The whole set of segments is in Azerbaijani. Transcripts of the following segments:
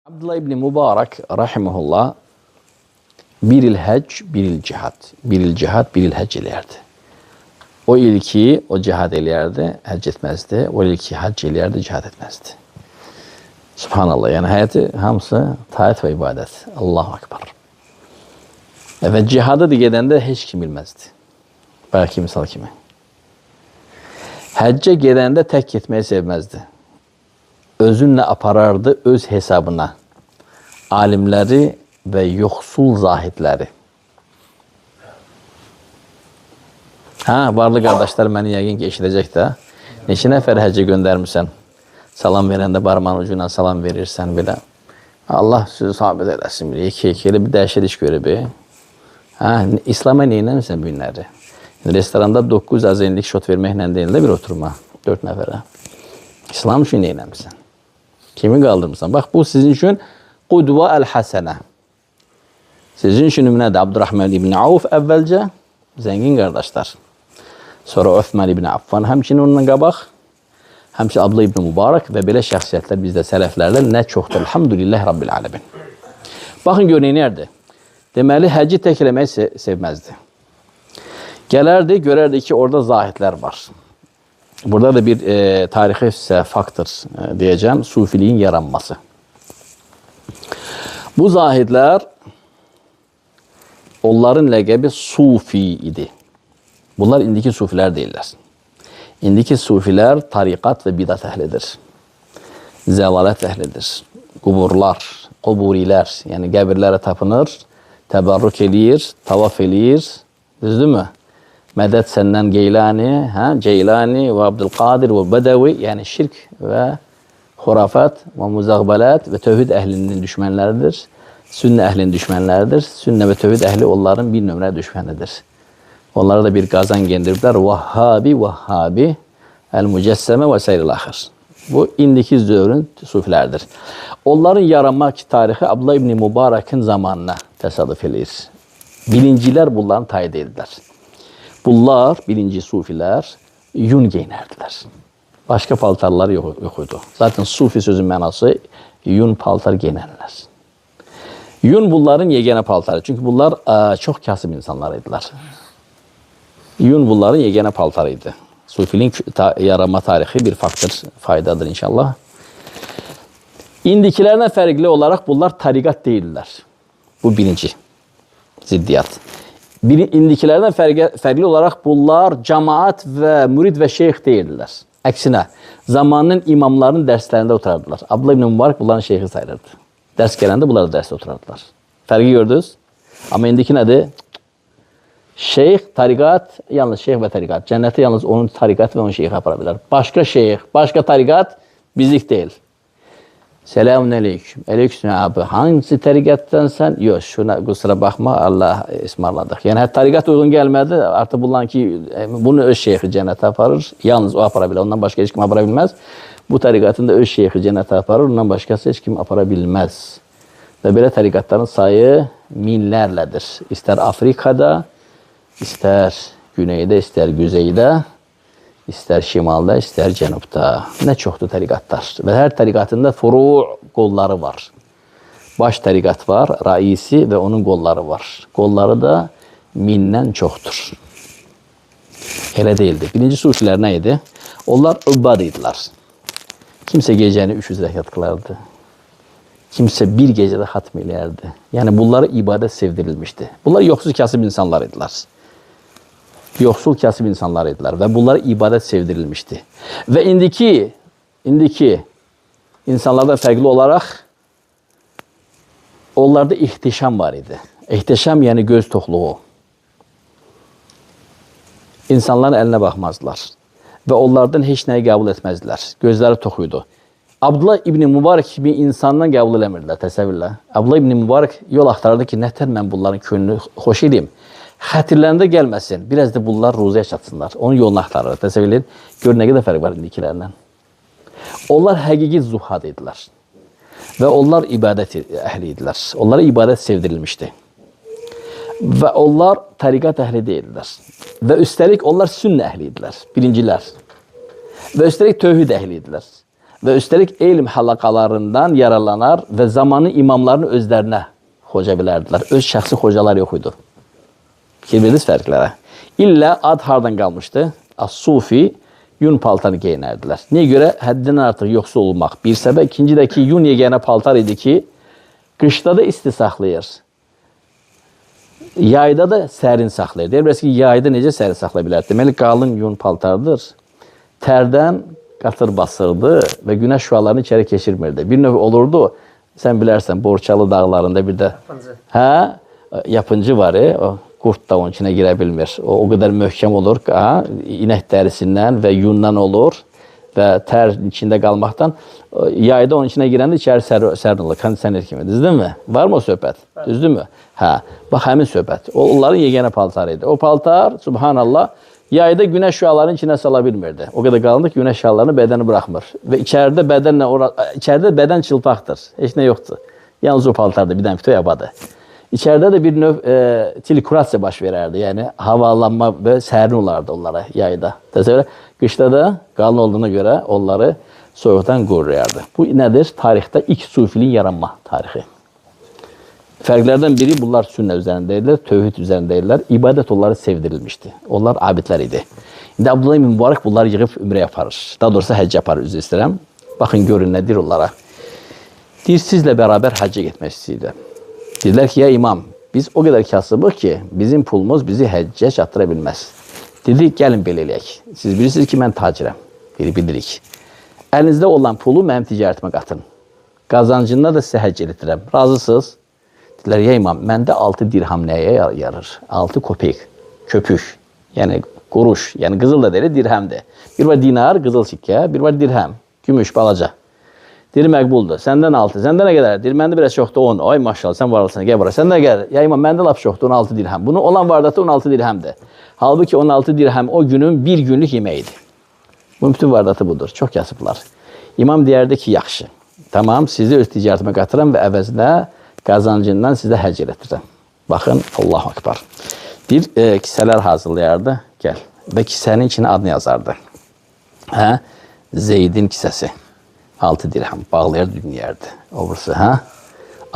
Abdullah İbni Mübarək rahimehullah bir il həcc, bir il cihad. Bir il cihad, bir il həcc eləyərdi. O il ki, o cihad eləyərdi, həcc etməzdi. O il ki, həcc eləyərdi, cihad etməzdi. Subhanallah, yəni həyatı hamısı taat və ibadət. Allahu Akbar. Və cihada da gedəndə heç kim bilməzdi. Bəlkə misal kimi. Həccə gedəndə tək getməyi sevməzdi. Özünlə aparardı öz hesabına alimləri və yoxsul zahidləri. Ha, varlı qardaşlar məni yəqin ki, eşidəcək də. Neçə nəfər həccə göndərmirsən? Salam verəndə barmağın ucuyla salam verirsən belə. Allah sizi sabit eləsin. İki, elə bir dəhşət iş görüb. Ha, İslam'a neynəmirsən bu günləri? Yəni, restoranda 9 azenlik şot verməklə deyil də bir oturma. 4 nəfərə. İslam üçün neynəmirsən? Kimi qaldırmısan? Bax, bu sizin üçün qudva əl-həsənə. Sizin üçün nümunədir Abdurrahman ibn Avf əvvəlcə, zəngin qardaşlar. Sonra Osman ibn Affan həmçinin ondan qabaq, həmçinin Abdullah ibn Mübarək və belə şəxsiyyətlər bizdə sələflərdə nə çoxdur. Elhamdülillah Rabbil aləmin. Baxın, gör, neynərdi? Deməli, həcci tək eləməyi sevməzdi. Gələrdi, görərdi ki, orada zahidlər var. Burada da bir tarixi sizə faktor deyəcəm, sufiliyin yaranması. Bu zahidlər, onların ləqəbi sufi idi. Bunlar indiki sufilər deyirlər. İndiki sufilər tariqat və bidat əhlidir. Zəlalət əhlidir. Quburlar, quburilər, yəni qəbirlərə tapınır, təbərrük eləyir, tavaf eləyir. Düzdürmü? Mədəd səndən Geylani, hə? Ceylani və Abdülqadir və Bədəvi, yəni şirk və xurafat və müzəğbələt və tövhid əhlinin düşmənləridir. Sünnə əhlinin düşmənləridir. Sünnə və tövhid əhli onların bir nömrə düşmənidir. Onlara da bir qazan gendiriblər. Vahhabi, Vahhabi, Əl-Mücəssəmə və s. Axır. Bu, indiki dövrün sufilərdir. Onların yaranma tarixi Abdullah İbni Mübarək'in zamanına təsadüf eləyir. Birincilər bunların tayı deyildilər. Bunlar, birinci sufilər, yun geyinərdilər. Başqa paltarlar yox idi. Zaten sufi sözün mənası yun paltar geyinənlər. Yun bunların yeganə paltarı. Çünki bunlar çox kasıb insanlar idilər. Yun bunların yeganə paltarı idi. Sufiliğin yaranma tarixi bir faktor, faydadır inşallah. İndikilərdən fərqli olaraq bunlar tariqat deyildilər. Bu birinci ziddiyyat. İndikilərdən fərqli olaraq bunlar cemaat və mürid və şeyx deyildilər. Əksinə, zamanın imamlarının dərslərində oturardılar. Abdullah ibn Mübarək bunların şeyxi sayılırdı. Dərs gələndə bunlar da dərsdə oturardılar. Fərqi gördünüz? Amma indiki nədir? Şeyx, tariqat, yalnız şeyx və tariqat. Cənnətə yalnız onun tariqatı və onun şeyxi apara bilər. Başqa şeyx, başqa tariqat bizlik deyil. Selamun aleyküm. Aleyküm abi. Hangi tariqatdansan? Yox, şuna kusura baxma, Allah ismarladıq. Yəni, hər tariqat uyğun gəlmədi. Artıq bundan ki, bunu öz şeyxi cənnətə aparır. Yalnız o apara bilər. Ondan başqa heç kim apara bilməz. Bu tariqatın da öz şeyxi cənnətə aparır. Ondan başqası heç kim apara bilməz. Və belə tariqatların sayı minlərlədir. İstər Afrikada, istər güneydə, istər güzeydə, istər şimalda, istər cənubda. Nə çoxdur təriqatlar. Və hər təriqatında furu' qolları var. Baş təriqat var, raisi və onun qolları var. Qolları da mindən çoxdur. Elə deyildi. Birinci sufilər nə idi? Onlar übbad idilər. Kimsə gecəni 300 rəkat qılardı. Kimsə bir gecədə xatm eləyərdi. Yəni bunlara ibadət sevdirilmişdi. Bunlar yoxsul kasıb insanlar idilər. Yoxsul kasıb insanlar idilər və bunlara ibadət sevdirilmişdi. Və indiki insanlardan fərqli olaraq onlarda ihtişam var idi. İhtişam yəni göz toxluğu. İnsanların əlinə baxmazdılar və onlardan heç nəyi qəbul etməzdilər. Gözləri tox idi. Abdullah İbni Mübarək kimi insandan qəbul eləmirdilər, təsəvvürlə. Abdullah İbni Mübarək yol axtarırdı ki, nətər mən bunların könlünü xoş edeyim. Xətirlərində gəlməsin, biraz da bunlar ruziyə çatsınlar. Onun yolunu axtarır. Təsəvvür edin, gör nə qədər fərq var indikilərdən. Onlar həqiqi zuhad idilər. Və onlar ibadət əhli idilər. Onlara ibadət sevdirilmişdi. Və onlar tariqat əhli deyildilər. Və üstəlik onlar sünnə əhli idilər, birincilər. Və üstəlik tövhid əhli idilər. Və üstəlik elm halaqalarından yararlanar və zamanı imamların özlərinə xoca bilərdilər. Öz şəxsi xocalar yox idi. Fikir verdiniz fərqlərə. İllə ad hardan qalmışdı? As-Sufi yun paltarı geyinərdilər. Niyə görə? Həddindən artıq yoxsul olmaq bir səbəb. İkinci də ki, yun yeganə paltar idi ki, qışda da isti saxlayır. Yayda da sərin saxlayır. Deyir bilərsiniz ki, yayda necə sərin saxlaya bilər? Deməli, qalın yun paltardır. Tərdən qatır basırdı və günəş şüalarını içəri keçirmirdi. Bir növ olurdu, sən bilərsən, Borçalı dağlarında bir də Yapıncı. Hə, yapıncı var, o qurd da onun içinə girə bilmir. O qədər möhkəm olur ki, ha, inək dərisindən və yundan olur və tər içində qalmaqdan yayda onun içinə girəndə içəri sərin olur, kondisioner kimi, düzdürmü? Var mı o söhbət? Düzdürmü? Hə, bax həmin söhbət. O, onların yeganə paltarı idi. O paltar, subhanallah, yayda günəş şüalarının içinə sala bilmirdi. O qədər qalındı ki, günəş şüalarını bədəni buraxmır. Və içəridə bədənlə içəridə bədən çılpaqdır. Heç nə yoxdur. Yalnız o paltarda bir dənə bütöv yabadı. İçəridə də bir növ tilkurasiya baş verərdi. Yəni havalanma və sərin olardı onlara yayda. Təsəvvür elə, qışda da qalın olduğuna görə onları soyuqdan qoruyardı. Bu nədir? Tarixdə ilk sufiliyin yaranma tarixi. Fərqlərdən biri bunlar sünnə üzərində idilər, tövhid üzərində idilər. İbadət onları sevdirilmişdi. Onlar abidlər idi. İndi Abdullah ibn Mübarək bunları yığıb ümrəyə aparır. Daha doğrusu həccə aparır, üzr istəyirəm. Baxın görün nə deyir onlara. Deyir, sizlə bərabər həccə getmək istəyirəm. Dedilər ki, ya imam, biz o qədər kasıbıq ki, bizim pulumuz bizi həccə çatdıra bilməz. Dedi, gəlin belə eləyək. Siz bilirsiniz ki, mən tacirəm. Biri bilirik. Əlinizdə olan pulu mənim ticarətimə qatın. Qazancından da sizə həcc elətdirəm. Razısınız? Dedilər, ya imam, məndə 6 dirham nəyə yarır? 6 kopek, köpük, yəni quruş, yəni qızıl da deyil, dirhəmdir. Bir var dinar, qızıl sikkə, bir var dirhəm, gümüş, balaca. Deyir, məqbuldur. Səndən 6, səndə nə qədər? Deyir, məndə biraz çoxdur, 10. Ay maşallah, sən varlısan, gəl bura. Səndə nə qədər? Ya imam, məndə lap çoxdur, 16 dirhəm. Bunu olan vardatı 16 dirhəmdir. Halbuki 16 dirhəm o günün bir günlük yeməyidir. Bunun bütün vardatı budur. Çox kasıblar. İmam deyərdi ki, yaxşı. Tamam, sizi öz ticarətimə qatıram və əvəzinə qazancından sizə həcc elətdirəm. Baxın, Allahu Akbar. Deyir, kisələr hazırlayardı. Gəl. Və kisənin içinə adını yazardı. Hə? Zeydin kisəsi. 6 dirhəm. Bağlayar, dünyərdi. O birisi, hə?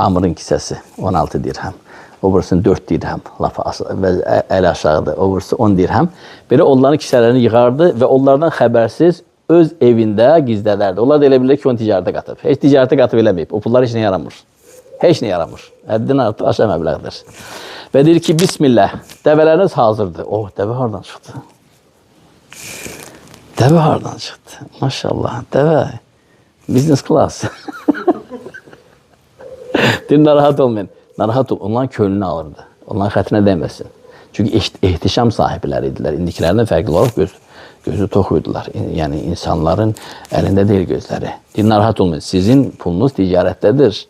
Amrın kisəsi. 16 dirhəm. O birisinin 4 dirhəm. Laf və əl aşağıdır. O birisi 10 dirhəm. Belə onların kisələrini yığardı və onlardan xəbərsiz öz evində gizlədərdi. Onlar da elə bilir ki, onu ticarətə qatıb. Heç ticarətə qatıb eləməyib. O pullar heç nə yaramır. Heç nə yaramır. Həddindən artıq aşağı məbləğdir. Və deyir ki, Bismillah, dəvələriniz hazırdır. Oh, dəvə hardan çıxdı? Dəvə hardan çıxdı? Maşallah, dəvə. Business class. Deyir, narahat olmayın. Narahat ol. Onların könlünü alırdı. Onların xətrinə dəyməsin. Çünki ehtişam sahibləri idilər. İndikilərdən fərqli olaraq gözü tox idilər. Yəni, insanların əlində deyil gözləri. Deyir, narahat olmayın. Sizin pulunuz ticarətdədir.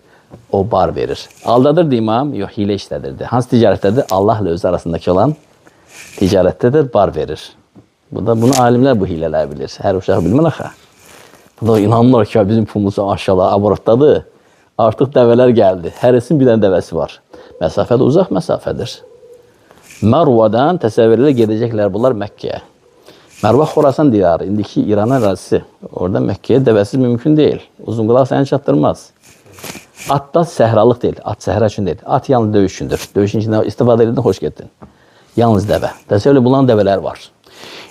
O bar verir. Aldadırdı imam, yox, hilə işlədirdi. Hansı ticarətdədir? Allahla özü arasındakı olan ticarətdədir, bar verir. Bu da, bunu alimlər bu hilələr bilir. Hər uşaq bilmir axı. Bu da inanırlar ki, bizim pulumuz aşağıda abortdadır. Artıq dəvələr gəldi. Hərisinin bir dənə dəvəsi var. Məsafə də uzaq məsafədir. Mərvadan təsəvvür elə gedəcəklər bunlar Məkkəyə. Mərva Xorasan diyarı, indiki İran ərazisi. Orada Məkkəyə dəvəsiz mümkün deyil. Uzunqulaq səni çatdırmaz. At da səhralıq deyil, at səhra üçün deyil. At yalnız döyüş üçündür. Döyüşün içində istifadə edildin, xoş getdin. Yalnız dəvə. Təsəvvür elə bunların dəvələr var.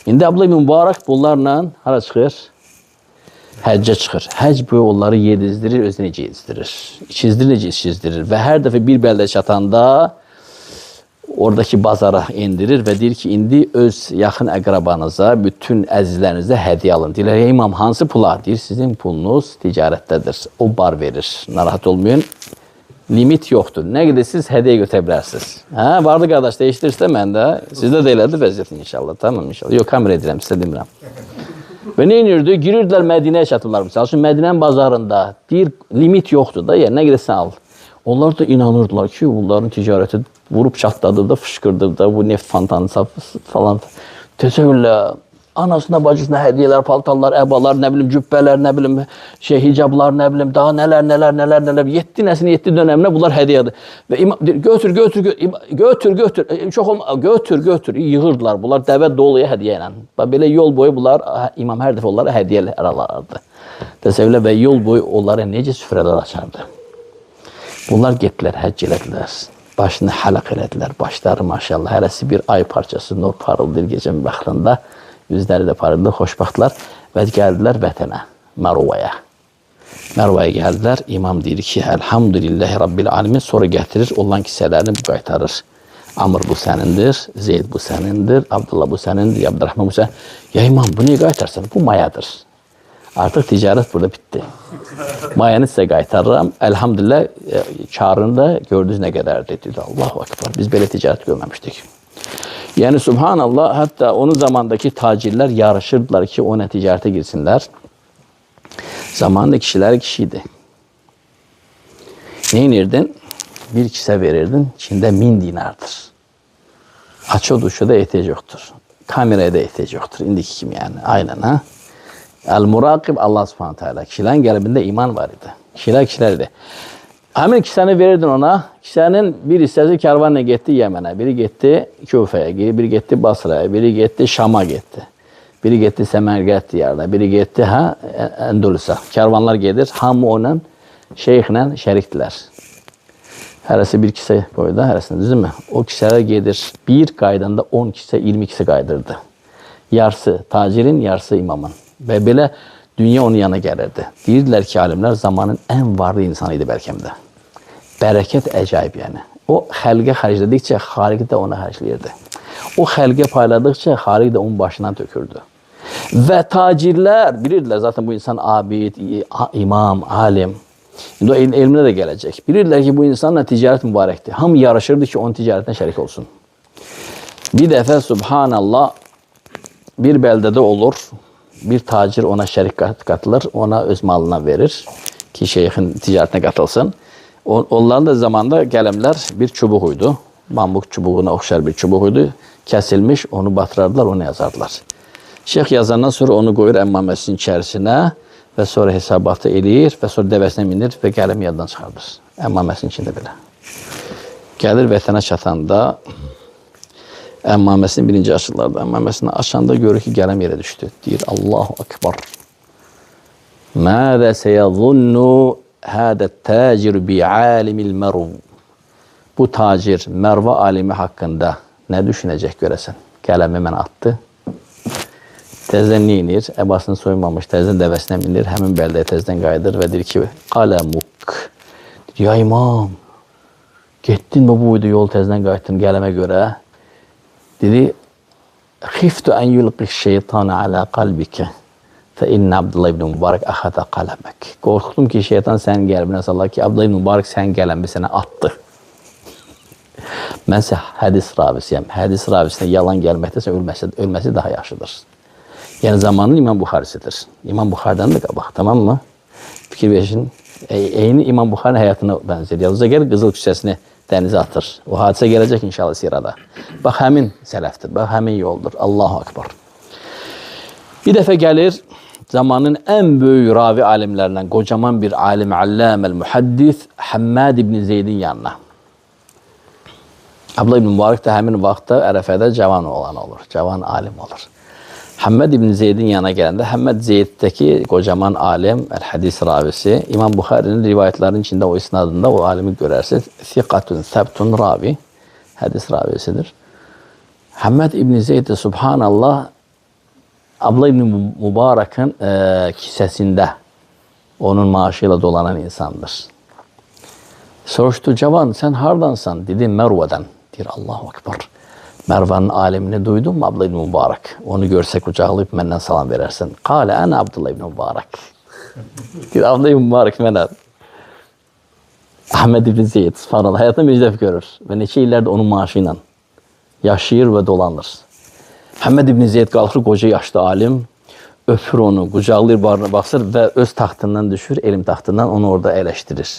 İndi Abdullah ibn Mübarək bunlarla hara çıxır? Həccə çıxır. Həcc bu onları yedizdirir, özü necə yedizdirir? İçizdirir, necə içizdirir? Və hər dəfə bir bəldə çatanda oradakı bazara endirir və deyir ki, indi öz yaxın əqrabanıza, bütün əzizlərinizə hədiyyə alın. Deyirlər, ey imam, hansı pula? Deyir, sizin pulunuz ticarətdədir. O bar verir. Narahat olmayın. Limit yoxdur. Nə qədər siz hədiyyə götürə bilərsiniz. Hə, vardı qardaş, dəyişdirirsə mən də. Sizdə də elədir vəziyyət inşallah. Tamam inşallah. Yox, kamera edirəm, sizə demirəm. Və nə edirdi? Girirdilər Mədinəyə çatırlar. Məsəl üçün, Mədinənin bazarında deyir, limit yoxdur da, yəni nə qədər sən al. Onlar da inanırdılar ki, bunların ticarəti vurub çatladı da, fışqırdı da, bu neft fontanı falan. Təsəvvürlə, anasına, bacısına hədiyyələr, paltarlar, əbalar, nə bilim, cübbələr, nə bilim, şey, hicablar, nə bilim, daha nələr, nələr, nələr, nələr. 7 nəslin 7 dönəminə bunlar hədiyyədir. Və imam deyir, götür, götür, götür, götür, çox olma, götür, götür. Yığırdılar bunlar dəvə doluya hədiyyə ilə. Bax, belə yol boyu bunlar, imam hər dəfə onlara hədiyyələr alardı. Təsəvvürlə və yol boyu onlara necə süfrələr açardı. Bunlar getdilər, həcc elədilər. Başını həlaq elədilər. Başları maşallah, hərəsi bir ay parçası nur parıldır gecənin vaxtında. Üzləri də parıldı, xoşbəxtlər və gəldilər vətənə, Mərvaya. Mərvaya gəldilər. İmam deyir ki, Elhamdülillahi Rabbil Alemin. Sonra gətirir, onların kisələrini qaytarır. Amr bu sənindir, Zeyd bu sənindir, Abdullah bu sənindir, Abdurrahman bu sənindir. Ya imam, bu niyə qaytarsan? Bu mayadır. Artıq ticarət burada bitdi. Mayanı sizə qaytarıram. Elhamdülillah, karını da gördünüz nə qədərdir. Dedi, Allahu Ekber, biz belə ticarət görməmişdik. Yəni, subhanallah, hətta onun zamandakı tacirlər yarışırdılar ki, ona ticarətə girsinlər. Zamanında kişilər kişiydi. Ne inirdin? Bir kisə verirdin, içində 1000 dinardır. Açı duşu da ehtiyac yoxdur. Kameraya da ehtiyac yoxdur. İndiki kimi yəni. Aynen ha. El-Muraqib Allah Subhanahu Teala. Kişilərin qəlbində iman var idi. Kişilər kişilər idi. Həmin kisəni verirdin ona. Kisənin bir hissəsi karvanla getdi Yəmənə, biri getdi Küfəyə, biri getdi Basraya, biri getdi Şama getdi. Biri getdi Səmərqənd diyarına, biri getdi Əndülüsə. Karvanlar gedir, hamı onunla, şeyxlə şərikdilər. Hərəsi bir kisə boyda, hərəsində, düzdürmü? O kisələr gedir, bir qaydanda 10 kisə, 20 kisə qaydırdı. Yarısı tacirin, yarısı imamın. Və belə dünya onun yanına gəlirdi. Deyirdilər ki, alimlər zamanın ən varlı insanı idi bəlkə də. Bərəkət əcaib yəni. O xəlqə xərclədikcə, xaliq də ona xərcləyirdi. O xəlqə payladıqca, xaliq də onun başından tökürdü. Və tacirlər bilirdilər zaten bu insan abid, imam, alim. İndi o elminə də gələcək. Bilirdilər ki, bu insanla ticarət mübarəkdir. Hamı yarışırdı ki, onun ticarətinə şərik olsun. Bir dəfə, subhanallah, bir bəldədə olur, bir tacir ona şərik qatılır, ona öz malına verir ki, şeyxin ticarətinə qatılsın. Onların da zamanında qələmlər bir çubuq idi. Bambuk çubuğuna oxşar bir çubuq idi. Kəsilmiş, onu batırardılar, onu yazardılar. Şeyx yazandan sonra onu qoyur əmmaməsinin içərisinə və sonra hesabatı eləyir və sonra dəvəsinə minir və qələmi yaddan çıxardır. Əmmaməsinin içində belə. Gəlir vətənə çatanda əmmaməsini birinci açırlardı. Əmmaməsini açanda görür ki, qələm yerə düşdü. Deyir, Allahu Akbar. Mədə seyəzunnu hədə təcir bi alimil mərv. Bu tacir Mərva alimi haqqında nə düşünəcək görəsən? Qələmi mən atdı. Təzdən neyinir? Əbasını soymamış, təzdən dəvəsinə minir, həmin bəldəyə təzdən qayıdır və deyir ki, qaləmuk. Deyir, ya imam, getdin mi bu boyda yol təzdən qayıtdın qələmə görə? Dedi, xiftu ən yulqi şeytanı alə qalbikə fə innə Abdullah ibn Mübarək əxədə qələmək. Qorxdum ki, şeytan sənin qəlbinə sallar ki, Abdullah ibn Mübarək sənin qələmi sənə atdı. Mən isə hədis ravisiyəm. Hədis ravisinə yalan gəlməkdəsə ölməsi daha yaxşıdır. Yəni zamanın İmam Buxarisidir. İmam Buxardan da qabaq, tamam mı? Fikir verin, eyni İmam Buxarinin həyatına bənzir. Yalnız gəlir qızıl küsəsini dənizə atır. O hadisə gələcək inşallah sirada. Bax həmin sələfdir, bax həmin yoldur. Allahu Akbar. Bir dəfə gəlir zamanın ən böyük ravi alimlərindən qocaman bir alim, alləməl mühaddis Həmməd ibn Zeydin yanına. Abdullah ibn Mübarək də həmin vaxtda Ərəfədə cavan olan olur, cavan alim olur. Həmməd ibn Zeydin yanına gələndə, Həmməd Zeyddəki qocaman alim, əl-hədis ravisi, İmam Buxarinin rivayətlərinin içində o isnadında o alimi görərsiniz. Thiqatun, səbtun ravi, hədis ravisidir. Həmməd ibn Zeyd də subhanallah, Abdullah ibn Mübarək'in kisəsində onun maaşı ilə dolanan insandır. Soruşdu, cavan sən hardansan? Dedi, Mərvədən. Deyir, Allahu Akbar. Mərvanın alimini duydun mu Abdullah ibn Mübarək? Onu görsə qucaqlayıb məndən salam verərsən. Qalə, ənə Abdullah ibn Mübarək. Deyir, Abdullah ibn Mübarək mənə. Ahmed ibn Zeyd, subhanallah, həyatında bir dəfə görür və neçə illərdir onun maaşı ilə yaşayır və dolanır. Həmməd ibn Zeyd qalxır, qoca yaşlı alim, öpür onu, qucaqlayır, barına basır və öz taxtından düşür, elm taxtından onu orada əyləşdirir.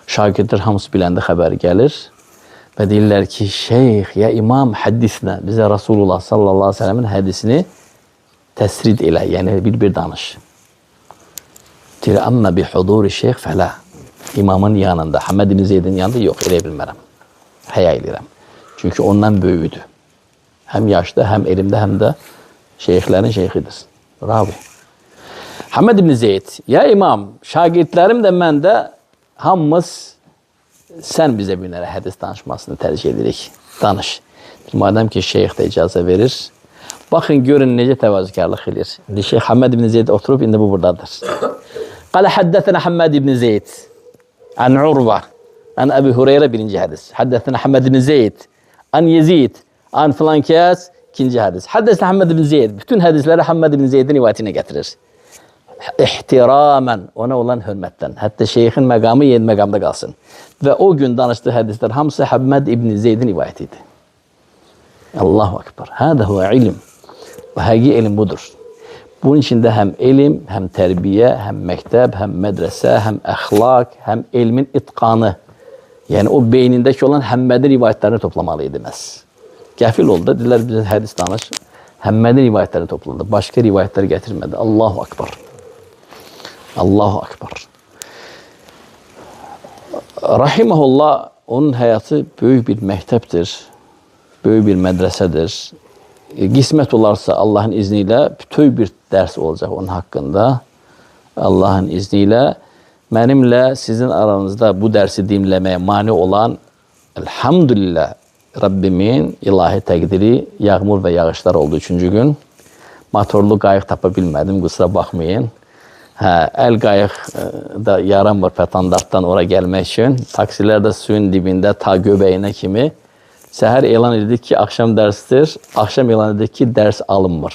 Şagirdlər hamısı biləndə xəbəri gəlir və deyirlər ki, şeyx, ya imam hədislə bizə Rasulullah sallallahu aleyhi ve sellemin hədisini təsrid elə, yəni bir-bir danış. Deyir, əmmə bi huduri şeyx fələ. İmamın yanında, Həmməd ibn Zeydin yanında yox, eləyə bilmərəm. Həya eləyirəm. Çünki ondan böyüdür. Həm yaşda, həm elmdə, həm də şeyxlərin şeyxidir. Ravi. Həmməd ibn Zeyd, ya imam, şagirdlərim də mən də hamımız sən bizə bir nərə hədis danışmasını tərcih edirik. Danış. Madəm ki, şeyx də icazə verir. Baxın, görün necə təvazökarlıq edir. İndi Şeyx Həmməd ibn Zeyd oturub, indi bu buradadır. Qalə həddətənə Həmməd ibn Zeyd an Urva an Əbi Hüreyrə birinci hədis. Həddətənə Həmməd ibn Zeyd an Yezid an filan kəs ikinci hədis. Həddətənə Həmməd ibn Zeyd. Bütün hədisləri Həmməd ibn Zeydin rivayətinə gətirir. İhtiramen, ona olan hörmətdən. Hətta şeyxin məqamı yeni məqamda qalsın. Və o gün danışdığı hədislər hamısı Həmməd ibn Zeydin rivayəti idi. Allahu Ekber. Hədə huvə ilm. Və həqiqi elm budur. Bunun içində həm elm, həm tərbiyə, həm məktəb, həm mədrəsə, həm əxlaq, həm elmin itqanı. Yəni o beynindəki olan Həmmədin rivayətlərini toplamalı idi məhz. Qəfil oldu, dedilər bizə hədis danış. Həmmədin rivayətlərini topladı. Başqa rivayətlər gətirmədi. Allahu Ekber. Allahu Ekber. Rahimehullah, onun həyatı böyük bir məktəbdir, böyük bir mədrəsədir. Qismət olarsa Allahın izni ilə bütöv bir dərs olacaq onun haqqında. Allahın izni ilə mənimlə sizin aranızda bu dərsi dinləməyə mane olan elhamdülillah Rabbimin ilahi təqdiri yağmur və yağışlar oldu üçüncü gün. Motorlu qayıq tapa bilmədim, qusura baxmayın. Hə, əl qayıq da yaranmır Pətandartdan ora gəlmək üçün. Taksilər də suyun dibində ta göbəyinə kimi. Səhər elan edik ki, axşam dərsdir. Axşam elan edik ki, dərs alınmır.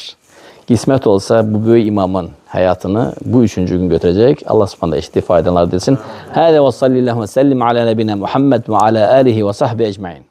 Qismət olsa bu böyük imamın həyatını bu üçüncü gün götürəcək. Allah Subhanahu eşitdiyi faydalar dilsin. Hədə və sallallahu və səllim alə nəbinə Muhammed və alə alihi və sahbihi ecmain.